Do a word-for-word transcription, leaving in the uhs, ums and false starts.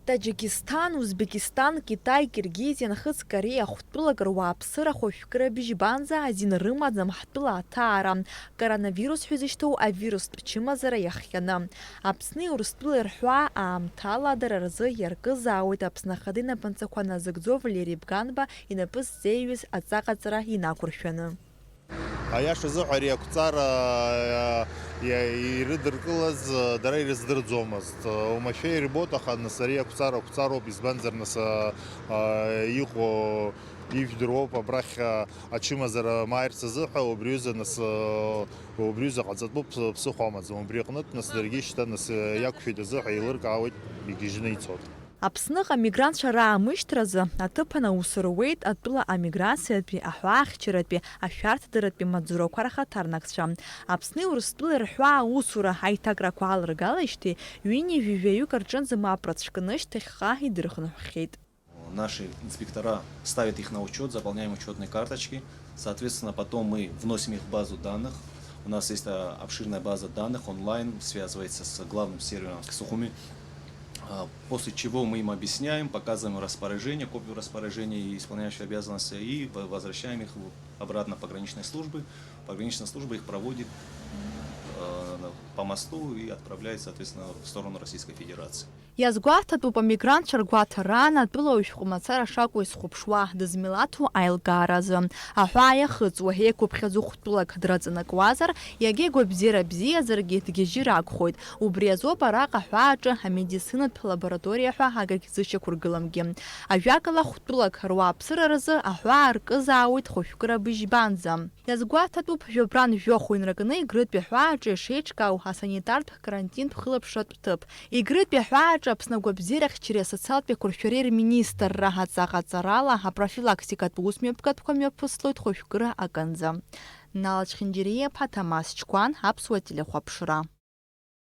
Таџьикисҭан, Узбекистан, Китай, Киргизиа, Нхыҵ Кореиа хәтәылак руааԥсыра хәажәкыра бжьбанӡа азин рымаӡам ҳтәыла аҭаара, коронавирус ҳәа изышьҭоу авирустә чымазара иахҟьаны. Аԥсни Урыстәылеи рҳәаа аамҭала дара рзы иаркызаауеит Аԥсны Ахада инапынҵақәа назыгӡо Валери Бганба инапы ззеиҩыз аҵаҟаҵара инақәыршәаны. Аиаша азыҳәа ари ақәҵара, иа-, ирыдыркылаз, дара ирыздырӡомызт. Оумашәа ирбоит, аха нас ари ақәҵара ақәҵароуп, избанзар, нас, а, иҟоу ижәдыруоуп, абрахь, а, ачымазара мааирц азыҳәа, убри аҩыза, нас, а, убри аҩыза ҟаҵатәуп, ԥсыхәа амаӡам. Убри аҟнытә, нас, даргьы шьҭа, нас, иақәшәеит азыҳәа еилыркаауеит, игьежьны ицоит. Аԥсныҟа амигрантцәа раамышьҭразы аҭыԥан аус руеит атәыла амиграциатәи, аҳәаахьчаратәи, ашәарҭадаратәи маҵзурақәа рхаҭарнакцәа. Аԥсни Урыстәылеи рҳәаа аусура аиҭакрақәа аларгалеижьҭеи ҩынҩажәи жәаҩык рҿынӡа мап рыцәкны шьҭахьҟа идырхынҳәхьеит. Наши инспектора ставят их на учёт, заполняем учётные карточки. Соответственно, потом мы вносим их в базу данных. У нас есть, а, обширная база данных онлайн, связывается с главным сервером в Сухуми. А, после чего мы им объясняем, показываем распоряжение, копию распоряжения и исполняющей обязанности, и в-, возвращаем их в-, обратно в пограничные службы. Пограничная служба их проводит, э, по мосту и отправляет, соответственно, в сторону Российской Федерации. Иазгәаҭатәуп амигрантцәа ргәаҭараан атәылауаҩ шәҟәы мацара шакәу изхәаԥшуа, дызмилаҭу аилкааразы. Аҳәаа иахыҵуа, еиқәыԥхьаӡо хәтәылак драҵанакуазар, иагьа игәабзиара бзиазаргьы дгьежьыр акәхоит. Убри азоуп араҟа аҳәааҿы амедицинатә лабораториа ҳәа акагь зышьақәыргыламгьы. Ажәакала, хәтәылак руааԥсыра рзы аҳәаа ркызаауеит хәажәкыра быжьбанӡа. Иазгәаҭатәуп, жәабран жәохә инаркны Егрытәи аҳәааҿы ишеиҿкаау асанитартә карантинтә хылаԥшратә ҭыԥ. Егрытәи аҳәааҿы Аԥсны агәабзиарахьчареи асоциалтәи ақәыршәареи рминистрра аҵаҟаҵарала апрофилактикатә усмҩаԥгатәқәа мҩаԥыслоит хәажәкыра аканӡа. Нала Чхинџьариа-иԥа, Ҭамаз Чқәан, Аԥсуа телехәаԥшра.